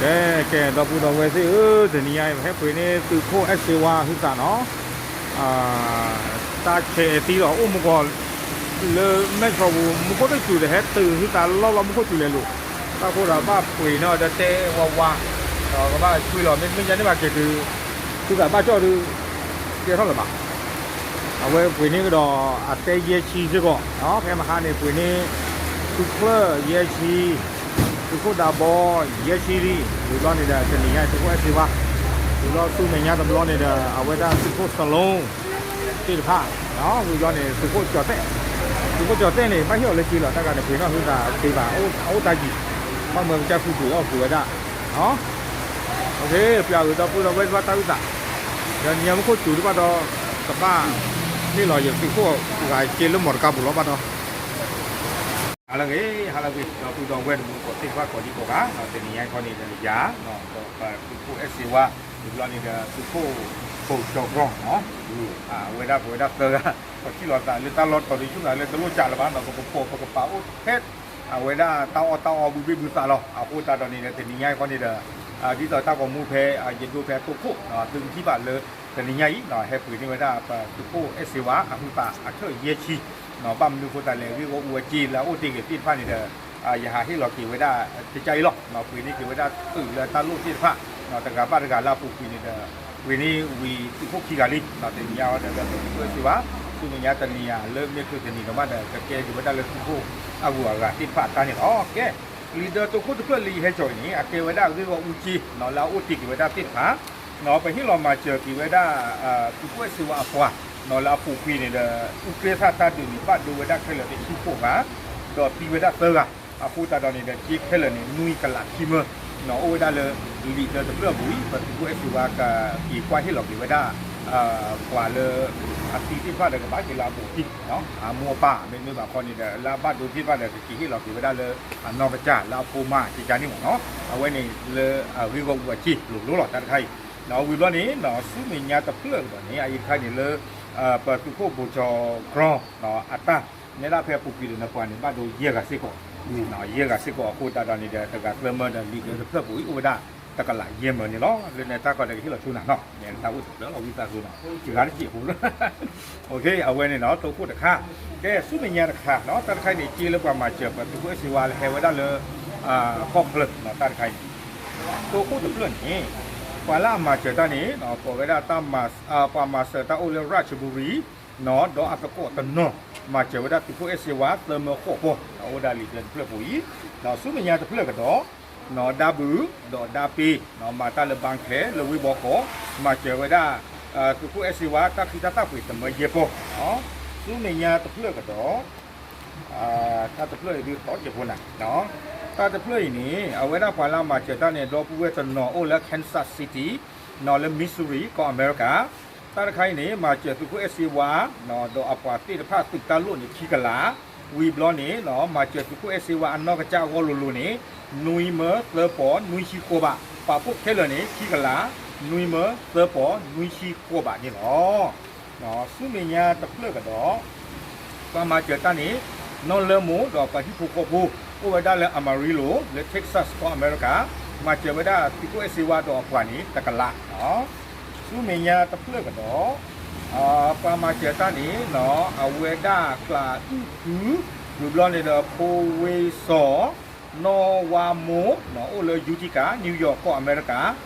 ကဲ ကဲ ဒီပုၢ်ဒီဝဲၢ်သ့ၣ်ဧၢ, တနံၤညါအံၤ ပဟဲပှ့ၤန့ၢ်သုးခိၣ်အဲၣ်စ့ဝါဟုသးနီၤ, တၢ်ဆဲးအဲၣ်သံလီၤ အိၣ်မူကီၢ် လၢမဲၢ်ဆီးပူၤ မူခိၣ်သ့ၣ်စူၤဒီး ဟဲတုၤဟုသးလီၢ်လီၢ် မူခိၣ်စူၤလဲၤလိၤ, တၢ်ဃိဒီးဘၣ်ပှ့ၤန့ၢ်အီၤဒီးတဲဝါဝါ, ဒီးကဘၣ်ဆွံလီၤ မ့တမ့ၢ်ညါန့ၣ်ဘၣ်က့ၤတုၤ ဟုသးဘၣ်ကၠီၣ်ဒုး ကဲထီၣ်လၢၤဘၣ် အဝဲပှ့ၤန့ၢ်ကဒီး အတဲယဲၢ်ဆံစ့ၢ်ကီး, ဖဲမဟါန့ၣ် ပှ့ၤန့ၢ် သုးချၢၣ်ယဲၢ်ဆံ, သုးခိၣ်ဒးဘီ ယဲၢ်ဆံလံ, ဝံၤဘျီန့ၣ်ဒီး တနံၤညါအံၤ သုးခိၣ်အဲၣ်စ့ဝါ, ဝံၤဘျီဆူမဲာ်ညါတဘျီန့ၣ်ဒီး အဝဲဒၣ်သုးခိၣ်စလိ သ့ၣ်တဖၣ်, ဝံၤဘျီန့ၣ် သုးခိၣ်ကၠီၤတဲၣ်, သုးခိၣ်ကၠီၤတဲၣ်န့ၣ် ဘၣ်ဟ့ၣ်အီၤလၢက့လီၤ တၢ်ဂၤန့ၣ် ပှ့ၤနီၣ်ဟုသးသ့ဘၣ်, အအိၣ်တၢ်ယံၤ, ဘၣ်မၢကစၢ်ဃုပှ့ၤအီၣ်က့ၤဝဲဒၣ် ပျၢ်ဂ့ၤဒီပုၢ်ဒီဝဲၢ်တဖၣ်တၢ်အုၣ်သး, ဒီးနံၤညါမူခိၣ်စူၤတဖၣ်ဒီး ကဘၣ်ဟ့ၣ်လီၤယသုးခိၣ်ဂၤက့လၢမီၢ်တကါပူၤလီၤဘၣ်ဒီး ဟါလၢအဂ့ၤ ဟါလၢအဂ့ၤ ဒီပုၢ်ဒီဝဲၢ်တမူတကိးသ့ၣ်တဖၣ်ကိးဒံကိးဂၤ, တနံၤညါခီန့ၣ်ဒီးယၤ, ဒီးပသုးခိၣ်အဲၣ်စ့ဝါ, ဝံၤဘျီန့ၣ်ဒီးသုးခိၣ် ပိၤကၠီၤကီၤ, အဝဲဒၣ်ပဝဲဒၣ်သၢဂၤ, ပထံၣ်လိာ်သးလၢတၢ်လီၢ်တီၤဒုးဆူၣ်သးလၢတလိၣ်ကးလၢၤဘၣ်နီၤ, ပကပိာ်ပကပၤအိၣ်ထဲ အဝဲဒၣ်တၢ်အီၣ်တၢ်အီဘုဘ့ၣ်ဘုသးလီၤ. အဃိသတးဒီးန့ၣ်ဒီး တနံၤညါခီန့ၣ်ဒီး ဒ်သိးတၢ်ဂီၤမူဖဲ ယဒိဖဲအတိၢ်ခိၣ် သုကထံၣ်ဘၣ်လၢ တနံၤညါအံၤ ဟဲပှ့ၤန့ၢ်ဝဲဒၣ်ပသုးခိၣ်အဲၣ်စ့ဝါအဟုသးအချၢၣ်ယဲၢ်ဆံ, ဘၣ်မနုၤအဃိသတးလဲၣ် ဂ့ၢ်ဂီၢ်အူအစ့လၢအအိၣ်တ့ၢ်ဂ့ၤသ့ၣ်တဖၣ်န့ၣ်ဒီး ယဟးဟ့ၣ်လီၤက့ၤဝဲဒၣ်တကၢ်အံၤလီၤ. ပှ့ၤန့ၢ်က့ၤဝဲဒၣ်သုးလၢတၢ်လိၣ်သ့ၣ်တဖၣ် တဂၤဘၣ်တဂၤလၢအပူၤကွံာ်န့ၣ်ဒီး ပှ့ၤန့ၢ်ဝံၤသုးခိၣ်ခံဂၤလံ. တနံၤညါအံၤဒီးသုးခိၣ်အဲၣ်စ့ဝါ ဆူမဲာ်ညါတနံၤညါလၢမ့ၢ်ချုးတနံၤဒီးမးဒီး ကကဲက့ၤဝဲဒၣ်လၢသုးခိၣ်အဂုၤအဂၤသ့ၣ်တဖၣ်အတၢ်န့ၣ်လီၤ. ကဲ လံာ်ဒၢတိခိၣ်တဖျၢၣ်လၢယဟဲကၠီၤအံၤန့ၣ် အကဲဝဲဒၣ်ဂ့ၢ်ဂီၢ်အူကၠ့ လၢအအိၣ်တ့ၢ်က့ၤဝဲဒၣ်သ့ၣ်တဖၣ်, ပဟ့ၣ်လီၤမၤစၢၤက့ၤဝဲဒၣ် သုးခိၣ်အဲၣ်စ့ဝါအပှၤ လၢအပူၤကွံာ်န့ၣ်ဒီး အူကျဲသၣ်တၢ်ဒုးန့ၣ် ဘၣ်ဒိဝဲဒၣ်ခဲလၢာ်တဆံဃိးဂၤ ဒီးသံဝဲဒၣ်သၢဂၤ, အဃိသတးဒီးန့ၣ်ဒီး က့ခဲလၢာ်န့ၣ် နွံကလးခံမၢ အိၣ်ဝဲဒၣ်လၢ လံာ်ဒၢတဖျၢၣ်အပူၤအံၤ ပသုးခိၣ်အဲၣ်စ့ဝါကက့ၤကွၢ်ဟ့ၣ်လီၤက့ၤဝဲဒၣ် ပှၤလၢ အသံသ့ၣ်တဖၣ်ဒီးကဘၣ်က့ၤလၢအဘူးအတံၢ် အမိၢ်အပၢ် မ့တမ့ၢ်ဘၣ်ခီန့ၣ်ဒီး လၢအဘၣ်ဒိသ့ၣ်တဖၣ်ဒီး ကက့ၤဟ့ၣ်လီၤက့ၤဝဲဒၣ်လၢ အနီၢ်ကစၢ်လၢအဖိမါကကန့ၣ်မ့ၢ်နီၤ, အဝဲန့ၣ်လၢအဂ့ၢ်ဂီၢ်အူအစ့လိၤလိၤလီၤ တၢ်တခါအံၤ, ဝံၤဘျီန့ၣ် ဆူမဲာ်ညါတဖျၢၣ်ကဒီးန့ၣ် အအံၤတခါန့ၣ်လၢ ပသုးခိၣ်ဘိၣ်ကၠီၤကရီ အတၢ် နဲဒၣ်ဖဲအပူၤကွံာ်ဒီးနပှၤန့ၣ် ဘၣ်ဒိယဲၢ်ဂၤစ့ၢ်ကီး, ယဲၢ်ဂၤစ့ၢ်ကီးအဃိသတးဒီးန့ၣ်ဒီး တဂၤသၢမၢဒီး လံာ်ဒၢတဖျၢၣ်ပူၤအံၤ အိၣ်ဝဲဒၣ် တကလးယဲၢ်မၢန့ၣ်လီၤ. လၢနတၢ်ကီဒီးကဟ့ၣ်လီၤဆိနၤနီၤ, တၢ်အိၣ်တဖျၢၣ်လီၤ ဝံသးစူၤနီၤ, ယဂၤတစဲးဖိလၢ အဝဲန့ၣ်နီၤ တိခိၣ်တခါ, ကဲ ဆူမဲာ်ညါတခါနီၤ တၢ်တခါအံၤန့ၣ် က့လၢပှၤမၤစၢၤပသုးခိၣ်အဲၣ်စ့ဝါလၢဟဲဝဲဒၣ်လၢ ကီၢ်ချၢနီၤ တၢ်တခါအံၤန့ၣ် တိခိၣ်တဖျၢၣ်န့ၣ် ပှၤလၢအမၤစၢၤတၢ်န့ၣ် ကိးဝဲဒၣ် ပှၤမၤစၢၤတၢ်အိၣ်လၢ ရၣ်ချဘူရံ ဒီးအသကိးတနီၤ မၤစၢၤဝဲဒၣ်သုးခိၣ်အဲၣ်စ့ဝါသၢမၢဃိးပီၢ် အိၣ်ဝဲဒၣ်လံာ်ဒၢတဖျၢၣ်ပူၤအံၤ, ဆူမဲာ်ညါတဖျၢၣ်ကဒီး ဒီးဒါဘုၣ်ဒီးဒါပ့ၤ မၤတၢ်လၢဘါခဲလၢာ်လၢဝ့ၢ်ဘီကီး မၤစၢၤဝဲဒၣ် သုးခိၣ်အဲၣ်စ့ဝါတၢ်ဃံတၢ်သၣ်ပှ့ၤတမၢယဲၢ်ပီၢ်, ဆူမဲာ်ညါတဖျၢၣ်ကဒီး တၢ်တဖျၢၣ်အံၤဒုးသီစဲးဖိနၤ, တၢ်တဖျၢၣ်အံၤန့ၣ် အဝဲဒၣ်ပှၤလၢအမၤစၢၤတၢ်န့ၣ် ဒီပုၢ်ဝဲၢ်တနီၤအိၣ်လၢ Kansas City နီၤ လၢ Missouri ကီၢ်အမဲရကၤ, တၢ်တခါအံၤန့ၣ် မၤစၢၤသုးခိၣ်အဲၣ်စ့ဝါ ဒီးအပှၤသ့ၣ်တဖၣ်သုးတၢ်လိၣ်န့ၣ် ခံကလး, ဝံၤဘျီန့ၣ် မၤစၢၤသုးခိၣ်အဲၣ်စ့ဝါအနီၢ်ကစၢ်အဂီၢ်လိၤလိၤန့ၣ် နွံမၢသၢပီၢ် နွံဆံဃိးဘး, ပာ်ဖှိၣ်ခဲလၢာ်န့ၣ် ခံကလး နွံမၢသၢပီၢ် နွံဆံဃိးဘးန့ၣ်လီၤ. ဆူမဲာ်ညါတဖျၢၣ်ကဒီး ပှၤမၤစၢၤတၢ်န့ၣ် နီၢ်လၢမိၢ်ဒီးပှၤဟံၣ်ဖိဃီဖိ အိၣ်ဝဲဒၣ်လၢ Amarillo လၢ Texas ကီၢ်အမဲရကၤ, မၤစၢၤဝဲဒၣ်သုးခိၣ်အဲၣ်စ့ဝါဒီးအပှၤန့ၣ် တကလး, ဆူမဲာ်ညါတဖျၢၣ်ကဒီး ပှၤမၤစၢၤတၢ်န့ၣ် အဝဲဒၣ်ကျးအုၣ်ဖု, ဝံၤဘျီန့ၣ်ဒီး ဖိဝ့စီၤ နီၢ်ဝါမိၢ် အိၣ်လၢ Utica, New York ကီၢ်အမဲရကၤ,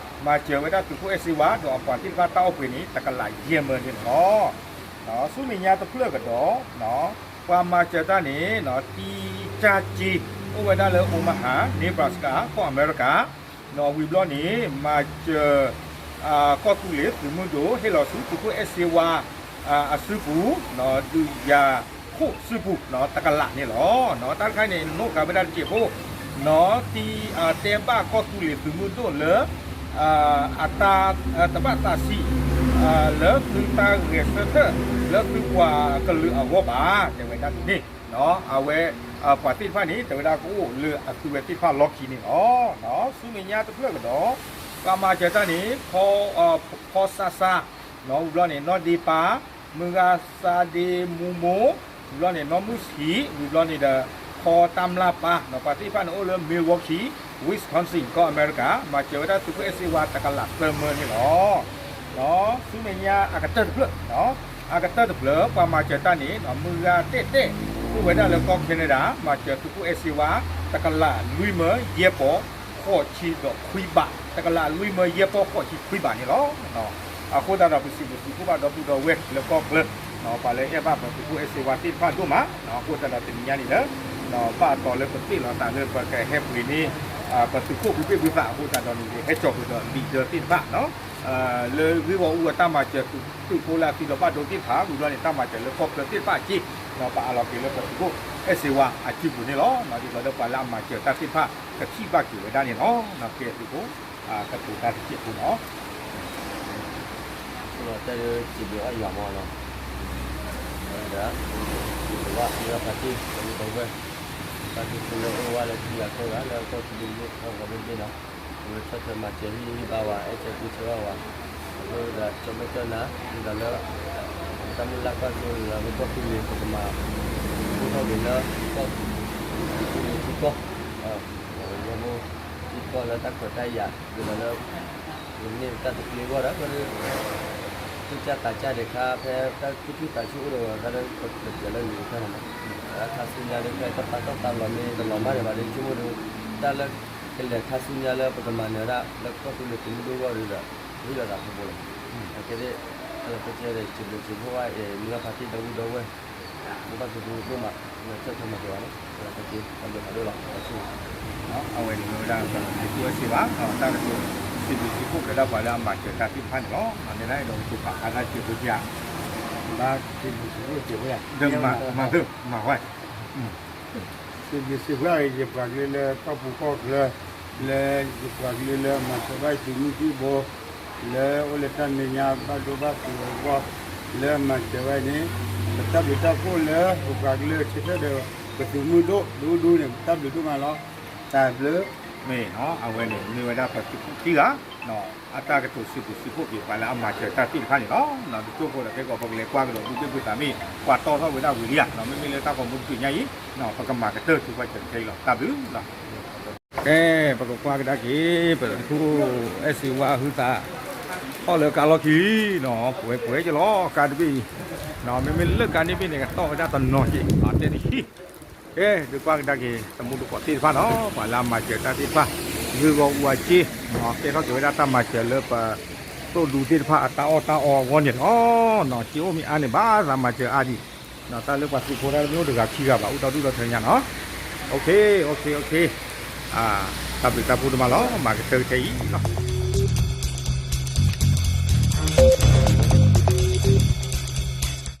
မၤစၢၤဝဲဒၣ်သုးခိၣ်အဲၣ်စ့ဝါဒီးအပှၤသ့ၣ်တဖၣ်တၢ်အိၣ်ပှ့ၤန့ၣ် တကလးယဲၢ်မၢန့ၣ်လီၤ. ဆူမဲာ်ညါတဖျၢၣ်ကဒီး ပှၤမၤစၢၤတၢ်န့ၣ် တံကၢ်က့ အိၣ်ဝဲဒၣ်လၢ Omaha, Nebraska ကီၢ်အမဲရကၤ, ဒီးဝံၤဘျီန့ၣ် မၤစၢၤ ကီၢ်သူလ့ၤသုးမုၢ်ဒိၣ် ဟ့ၣ်လီၤဆူသုးခိၣ်အဲၣ်စ့ဝါ အစုပူၤ ဒုးယၤခိၣ်စုပူၤ တကလးန့ၣ်လီၤ. တၢ်တခါအံၤန့ၣ် နိၣ်ဃာ်ဝဲဒၣ်တစဲးဖိ နီၢ်တံတဲဘၣ်ကီၢ်သူလ့ၤသုးမုၢ်ဒိၣ်လၢ အတၢ်တဘၣ်သးဆံး လၢသုတၢ်ဂဲၤဆၢထၢၣ်လၢသုပှၤကလုာ်အဂီၢ်ဘၣ် တဲဝဲဒၣ်န့ၣ် အဝဲ ပှၤသ့ၣ်တဖၣ်န့ၣ် တဲဝဲဒၣ်ကအိၣ်လၢအသုဝဲသ့ၣ်တဖၣ်လီၢ်ခံန့ၣ်လီၤ. ဆူမဲာ်ညါတဖျၢၣ်ကဒီး ပှၤမၤစၢၤတၢ်န့ၣ် ဖီစါစါ ဝံၤဘျီန့ၣ် နီၢ်ဒ့ပၢ် မုၢ်ဂၤစါဒ့မူမိၢ် ဝံၤဘျီန့ၣ် နီၢ်မုၢ်ဆံး ဝံၤဘျီန့ၣ်ဒီး ဖီတၢ်မျၢ်ပၢ် ပှၤသ့ၣ်တဖၣ်န့ၣ်အိၣ်လၢ Milwaukee, Wisconsin ကီၢ်အမဲရကၤ မၤစၢၤဝဲဒၣ်သုးခိၣ်အဲၣ်စ့ဝါတကလးသၢမၢန့ၣ်လီၤ. ဆူမဲာ်ညါအကတၢၢ်တဖျၢၣ် အကတၢၢ်တဖျၢၣ် ပှၤမၤစၢၤတၢ်န့ၣ် မုၢ်ဂၤတဲာ်တဲာ် အိၣ်ဝဲဒၣ်လၢကီၢ် Canada မၤစၢၤသုးခိၣ်အဲၣ်စ့ဝါ တကလးလွံၢ်မၢ ယဲၢ်ပီၤ ဃိးဆံဒီးခွံဘး, တကလးလွံၢ်မၢ ယဲၢ်ပီၤ ဃိးဆံခွံဘးန့ၣ်လီၤ. အဃိသတးဒီး ပစံးဘျုးစံးဖှိၣ်ဘၣ်ဒီပုၢ်ဒီဝဲၢ်လၢကီၢ်ချၢ ပှၤလၢအဲၣ်ဘၣ်ပသုးခိၣ်အဲၣ်စ့ဝါသ့ၣ်တဖၣ်ဒိၣ်မး, အဃိသတးဒီးတနံၤညါန့ၣ်ဒီး ဘၣ်အတီၤလၢပသ့ၣ်လီၤသးလၢပကဟဲပှ့ၤန့ၢ် ပသုးခိၣ်ဘုပ့ၢ်ဘုသးအဃိသတးဒီးန့ၣ် ဟဲကၠီၤပှ့ၤဒီးလံာ်ဒၢသ့ၣ်တဖၣ် လၢဂ့ၢ်ဂီၢ်အူအတၢ်မၤစၢၤသုးခိၣ်လၢအသံဒီးဘၣ်ဒိသ့ၣ်တဖၣ် ဝံၤဘျီန့ၣ် တၢ်မၤစၢၤလၢကီၢ်ချၢသ့ၣ်တဖၣ်အစ့ ပအးလီၤက့ၤလၢပသုးခိၣ်အဲၣ်စ့ဝါအစုပူၤန့ၣ်လီၤ. ဒ်သိးလၢပှၤလၢအမၤစၢၤတၢ်သ့ၣ်တဖၣ် ကထံၣ်ဘၣ်က့ၤဝဲဒၣ်န့ၣ်လီၤ. ကဲသုးခိၣ် ကတိၤတၢ်တစဲးဖိနီၤ တဲစံးဘျုးအီၣ်ယွၤမးလီၤ. ဒီး ယွၤဖါတံၢ်လၢဝံသးဝဲၢ် ဘၣ်ဒိဖိလၢအိၣ်ဝဲလၢထံဂၤကီၢ်ဂၤလၢကီၢ်သူလ့ၤမ့ၢ်ထီၣ်ဂီၤမ့ၢ်ဘ့ၣ်နီၤ အဝဲဆီၣ်ထွဲမၤစၢၤဟ့ၣ်ဂံၢ်ဟ့ၣ်ဘါဝဲ အဲၣ်ဆၢကွံဆၢဘၣ်ဝဲ အဃိဒီးကၠီၣ်မဲၣ်ကၠီၣ်နၤ ဒ်သိးလၢ တၢ်မုၢ်လၢ်ကွၢ်စိလၢကီၢ်သူလ့ၤ ပကမၤ အိၣ်ထီၣ်က့ၤလၢ ကီၢ်သူလ့ၤထံကီၢ် ထံကီၢ်လၢတၢ်ခွဲးတၢ်ယာ် ဒ်သိးလၢ ပကန့ၢ်တၢ်တကျ့အဂီၢ်ဒီး ဖဲ သူၣ်ကၢ်သးကၢ်ဒဲးခါ ဖဲတၢ်သူၣ်ခုသးခုအိၣ်ဒီး တၢ်လၢပကပျဲးလၢလံာ်တခါန့ၣ်လီၤ. ခါဆူညါဒီးဖဲတၢ်ပာ်တီၢ်ပာ်လီၤမ့ၢ်တလီၤမၢ်ဒံးဘၣ်ဒီး ဆိကမိၣ်ဒီး တၢ်လၢကလဲၤခါဆူညါလၢပကမၤနၢၤဒၣ်လၢကီၢ်သူလ့ၤသုးမုၢ်ဒိၣ်အဂီၢ်ဒီး ဟ့ၣ်လီၤသးထီဘိလီၤ. ကဲဒ် တၢ်လၢပကဲဒီးစံးဘျုးစံးဖှိၣ်ဘၣ်အံၤ မုၢ်ဂၢ်ဖါတံၢ်ဒီပုၢ်ဒီဝဲၢ် ဘၣ်သ့ၣ်သ့ၣ်ဒိၣ်မး လၢဆီၣ်ထွဲမၤစၢၤဘၣ်လီၤ. တၢ်ဘျုးဖးဒိၣ်လီၤ အဝဲန့ၣ်မ့ၢ်ဝဲဒၣ် သုးခိၣ်အဲၣ်စ့ဝါ တၢ်ကတိၤ စံးဘျုးစံးဖှိၣ်ကဲဒၣ်ပှၤလၢအမၤစၢၤတၢ်သ့ၣ်တဖၣ်န့ၣ်လီၤ. န့ၣ်ဒၣ်အဲၣ်ဒိးကတိၤပာ်ဖျါတၢ်စံးဘျုးစံးဖှိၣ် ဘၣ်စံးဘျုးစံးဖှိၣ်စံးဖှိၣ်ယါ မၤသ့ မၤဝဲ စံးဘျုးစံးဖှိၣ်အံၤ ယပှၤကလုာ်လၢကီၢ်ပူၤကီၢ်ချၢ လၢယပှၤကလုာ်လၢမၤစၢၤဘၣ်သုးမုၢ်သံၣ်ဘိ လၢအိၣ်လၢတၢ်မဲာ်ညါဘၣ်ဒိဘၣ်ထံးအဂီၢ် လၢမၤစၢၤဝဲန့ၣ် ပတၢ်ဘျုးတၢ်ဖှိၣ်လၢပပှၤကလုာ်ဆၢထၢၣ်ဒီး ပသုးမုၢ်ဒိၣ်ဒူဒူန့ၣ် ပတၢ်ဘျုးဒိၣ်မးလီၤ. တၢ်ဘျုး မ့ၢ်နီၤ အဝဲန့ၣ်မ့ၢ်ဝဲဒၣ်ပသုးခိၣ်ခံဂၤ အတၢ်ကတိၤစံးဘျုးစံးဖှိၣ်က့ၤပှၤလၢအမၤစၢၤတၢ်သ့ၣ်တဖၣ်န့ၣ်လီၤ. ဒ်သိးဃိဒီးခဲကီး ပကလဲၤကွၢ်ကဒီး ဘုပ့ၢ်ဘုသးမ့ၢ် ပှၤတီထီၣ်ဝဲဒၣ်ဝံၤလံဧါ မ့မ့ၢ်လၢတၢ်ဂီၤမူတချုးညါအံၤ ပကမၤကတၢၢ်ထုကဖၣ်စၢၤတခဲအံၤလီၤ. တၢ်ဘျုးလီၤ. ကဲ ပကကွၢ်ကဒါက့ၤ ပသုးခိၣ်အဲၣ်စ့ဝါဟုသး ထီၣ်လၢကါလီၢ်ခံလီၤနီၤ ပှဲၤပှဲၤကလီၤ ကါတဘ့ၣ်အံၤ မ့မ့ၢ်လၢကါန့ၣ်ဘ့ၣ်န့ၣ် ကတီၢ်ဝဲဒၣ်တနီၤက့ၤ တဲတဟံၣ် ကဲ ဒုးကွၢ်ကဒါက့ၤ တမူတကိးသ့ၣ်တဖၣ်နီၤ ပှၤလၢအမၤစၢၤတၢ်သ့ၣ်တဖၣ် ဂ့ၢ်ဂီၢ်အူအစ့ ကဲထီၣ်က့ၤဝဲဒၣ်တၢ်မၤစၢၤလၢပ သိၣ်ဒူသ့ၣ်တဖၣ်အတၢ်အီၣ်တၢ်အီအဂီၢ်န့ၣ်လီၤ. စ့အိၣ်မ့ၢ်အါန့ၣ် ဘၣ်သးမၤစၢၤအါဒံး တၢ်လၢပှၤသုးဖိတၢ်တမ့ၢ်အိၣ်တဂၤခံဂၤဘၣ် အိၣ်ဒီဒူၣ်ဒီထၢညါနီၤ တၢ်ဘျုးတၢ်ဖှိၣ်ဒိၣ်မးလီၤ မၤကတၢၢ်ကထဲအံၤလီၤ.